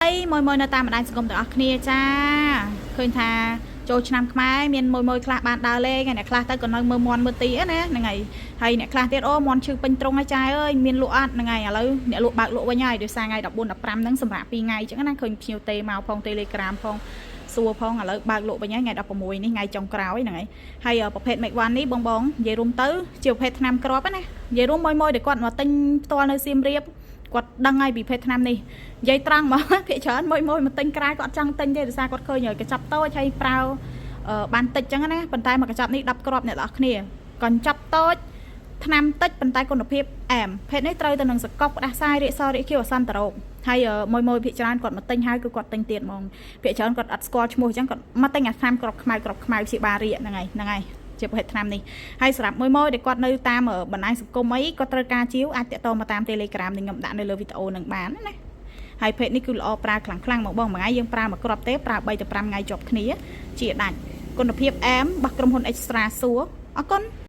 យមួយមួយនៅតាមបណ្ដាញសង្គមទាំងអស់គ្នាចាឃើញថាចូលឆ្នាំខ្មែរមានមួយមួយខ្លះបានដើរលេងហើយអ្នកខ្លះទៅក៏នៅមើលមន់មើលទីណាហ្នឹងហើយហើយអ្នកខ្លះទៀតអូមន់ឈឺពេញទ្រុងហើយចាអើយមានលក់អត់ហ្នឹងហើយឥឡូវអ្នកលក់បើកលក់វិញហើយដោយសារថ្ងៃ14 15ហ្នឹងសម្រាប់2ថ្ងៃអញ្ចឹងណាឃើញភ្ញៀវទេមកផង Telegram ផងសួរផងឥឡូវបើកលក់វិញហើយថ្ងៃ16នេះថ្ងៃចុងក្រោយហ្នឹងហើយហើយប្រភេទ Make One នេះបងបងនិយាយរួមទៅជាប្រភេទថ្នាំគ្រាប់ណានិយាយរួមមួយមួយដែលគាត់មកទិញផ្ទាល់នៅសៀមរាបគាត់ដឹងហើយពីភេទថ្នាំនេះនិយាយត្រង់មក ភាគច្រើនមួយមួយមកទិញក្រៅគាត់ចង់ទិញទេដោយសារគាត់ឃើញកញ្ចប់តូចហើយប្រើបានតិចចឹងណាប៉ុន្តែមកកញ្ចប់នេះ10គ្រាប់អ្នកនរគ្នាកញ្ចប់តូចថ្នាំតិចប៉ុន្តែគុណភាពអែមភេទនេះត្រូវទៅនឹងសកុកផ្ដាសាយរាកសរាកខៀវអសន្តរោគហើយមួយមួយភាគច្រើនគាត់មកទិញហើយគឺគាត់ទិញទៀតហ្មងភាគច្រើនគាត់អត់ស្គាល់ឈ្មោះអញ្ចឹងគាត់មកទិញអាថ្នាំក្របខ្មៅក្របខ្មៅព្យាបាលរាកហ្នឹងហើយហ្នឹងហើយជាប្រភេទថ្នាំនេះហើយសម្រាប់មួយមួយដែលគាត់នៅតាមបណ្ដាញសង្គមអីគាត់ត្រូវការជាវអាចតាក់ទងមកតាម Telegram នេះខ្ញុំដាក់នៅលើវីដេអូនឹងបានណាហើយភេទនេះគឺល្អប្រើខ្លាំងខ្លាំងមកបងមួយថ្ងៃយើងប្រើមួយគ្រាប់ទេប្រើ3ទៅ5ថ្ងៃជាប់គ្នាជាដាច់គុណភាពអែមរបស់ក្រុមហ៊ុន Extra សួរអរគុណ។